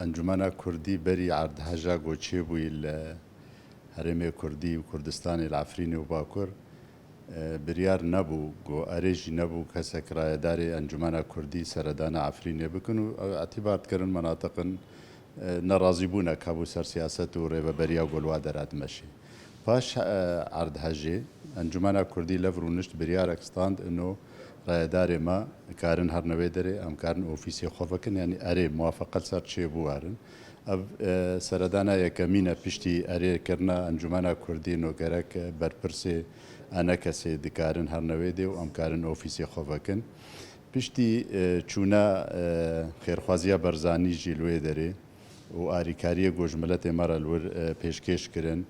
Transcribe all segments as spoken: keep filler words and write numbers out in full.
Encûmena Kurdî berî erdheja ku çêbûyî li Herêmê Kurdî û Kurdistanê li Efrînê û Bakur, e, biryar nebû, ku erê jî nebû kesek rayedarê Encûmena Kurdî seredana Efrînê bikin û ew îtîbar dikirin menatiqin, e, nerazîbûnek hebû ser siyaset û rêveberiya ku li wa dera dimeşê. Paş, e, erdhejê, Encûmena Kurdî lev rûnişt, biryarek stand, ino rayedarê me karin herne wê derê, em karin ofîsê xwe vekin, yanî erê muwafeqe li ser çêbû werin. Ev, e, seredana yekemîn e piştî erê kirina Encûmena Kurdî, no gerek, e, berpirsê enekesê dikarin herne wê dê û em karin ofîsê xwe vekin. Piştî, e, çûna, e, xêrxwaziya Barzanî jî li wê derê û arîkariyê ku ji miletê me re li wir, e, pêşkêş kirin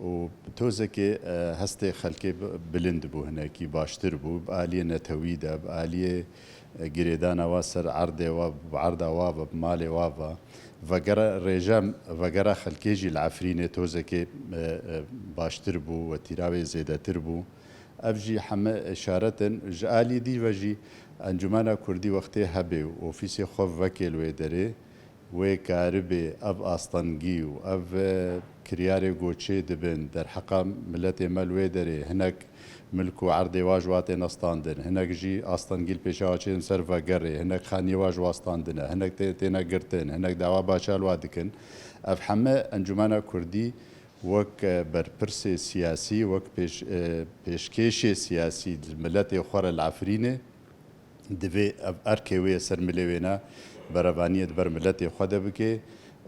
û tozekê, e, hestê xelkê bi-, bilind bû, hinekî baştir bû, bi aliyê netewî de, bi aliyê, e, girêdana wa ser erdê wa, bi erda wa ve, bi malê wa ve, vegera rêje, vegera xelkê jî li Efrînê tozekê, e, e, baştir bû, wetîra wê zêdetir bû. Ev jî heme îşaret in. Ji alî dî ve jî Encûmena Kurdî wextê hebe û ofîsê xwe veke li wê derê, wê karibê ev astengî û ev, e, kiryarê ku çêdibin derheqa miletê me li wê derê, hinek milk û erdê wa ji wa têne standin, hinek jî astengî li pêşa wa çêdin ser vegerê, hinek xaniyê wa ji wa standine, hinek tê-, têne girtin, hinek dawa baca li wa dikin. Ev heme Encûmena Kurdî wek, e, berpirsê siyasî, wek pêş-, e, pêşkêşê siyasî li miletê xwe re li Efrînê, divê ev erkê wê ser milê wê ne, berevaniyê di ber miletê xwe de bike.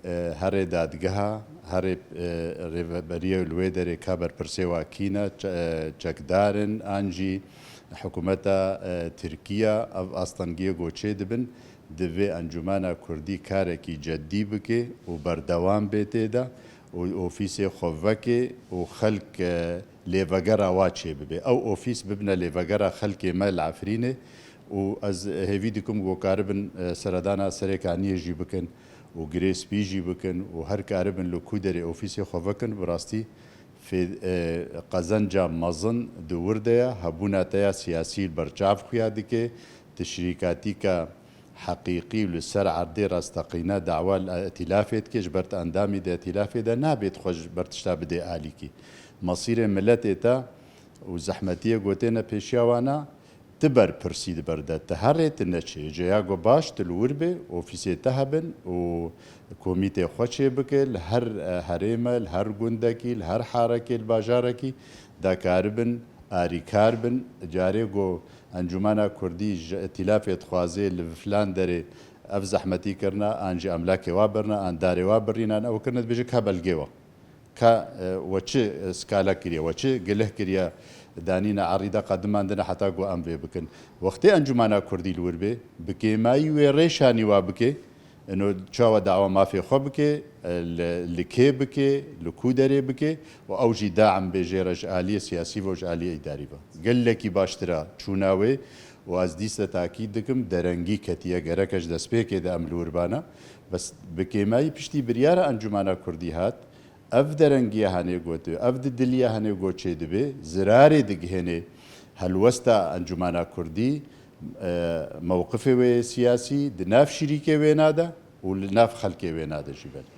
E, herê dadgeha, herê, e, rêveberiya li wê derê ka berpirsê wa kî ne, çe-, e, çekdar in, an jî hikûmeta, e, Tirkiye ev astengiyê ku çêdibin, divê Encûmena Kurdî karekî ceddî bike û berdewam bê tê de û ofîsê xwe veke û xelk, e, lêvegera wa çêbibe. Ew ofîs bibine lêvegera xelkê me li Efrînê û ez hêvî dikim ku karibin, e, seredana Serêkaniyê jî bikin û Girê Spî jî bikin û her karibin li ku derê ofîsê xwe vekin, bi rastî fê-, e, qezenca mezin di wir de ye, hebûna te ya siyasî li ber çav xuya dike, tu şirîkatîka heqîqî û li ser erdê rasteqîne dawa li îtîlafê dike, ji ber tu endamî di îtîlafê de nabê tu xwe ji ber tişta bidê alîkî. Mesîrê miletê te û zehmetiyê ku têne pêşiya wan e, ti berpirsî di ber de, ti herê ti neçê. Ceya ku baş tu li wir bê, ofîsê te hebin û komîtê xwe çêbike, li her, e, herême, li her gundekî, li her harekê, li bajarekî, de karibin arîkar bin. Carê ku Encûmena Kurdî ji îtîlafê dixwaze li filan derê ev zehmetî kirina, an jî emlakê wa birina, an darê wa birîna, an ew kirine, dibêje ka belgê we. Ka, e, we çi, e, skala kiriye, we çi gilih kiriye, danîne erî de qedimandine heta ku em vê bikin. Wextê Encûmena Kurdî li wir bê, bi kêmayî wê rêşanî wa bike, ino çawa dawa mafê xwe bike, e, li, li kê bike, li ku derê bike û ew jî daem bê jê re ji aliyê siyasî ve û ji aliyê îdarî ve. Gelekî baştir e çûna wê û ez dîse takîd dikim, derengî ketiye, gereke ji destpêkê de em li wir bana. Bes bi kêmayî piştî biryara Encûmena Kurdî hat, ev derengiya henê gotiye, ev di diliya henê got çêdibe, zirarê digihêne helwesta Encûmena Kurdî, e, mewqifê wê siyasî di nav şirîkê wêna de û li nav xelkê wêna de jî belê.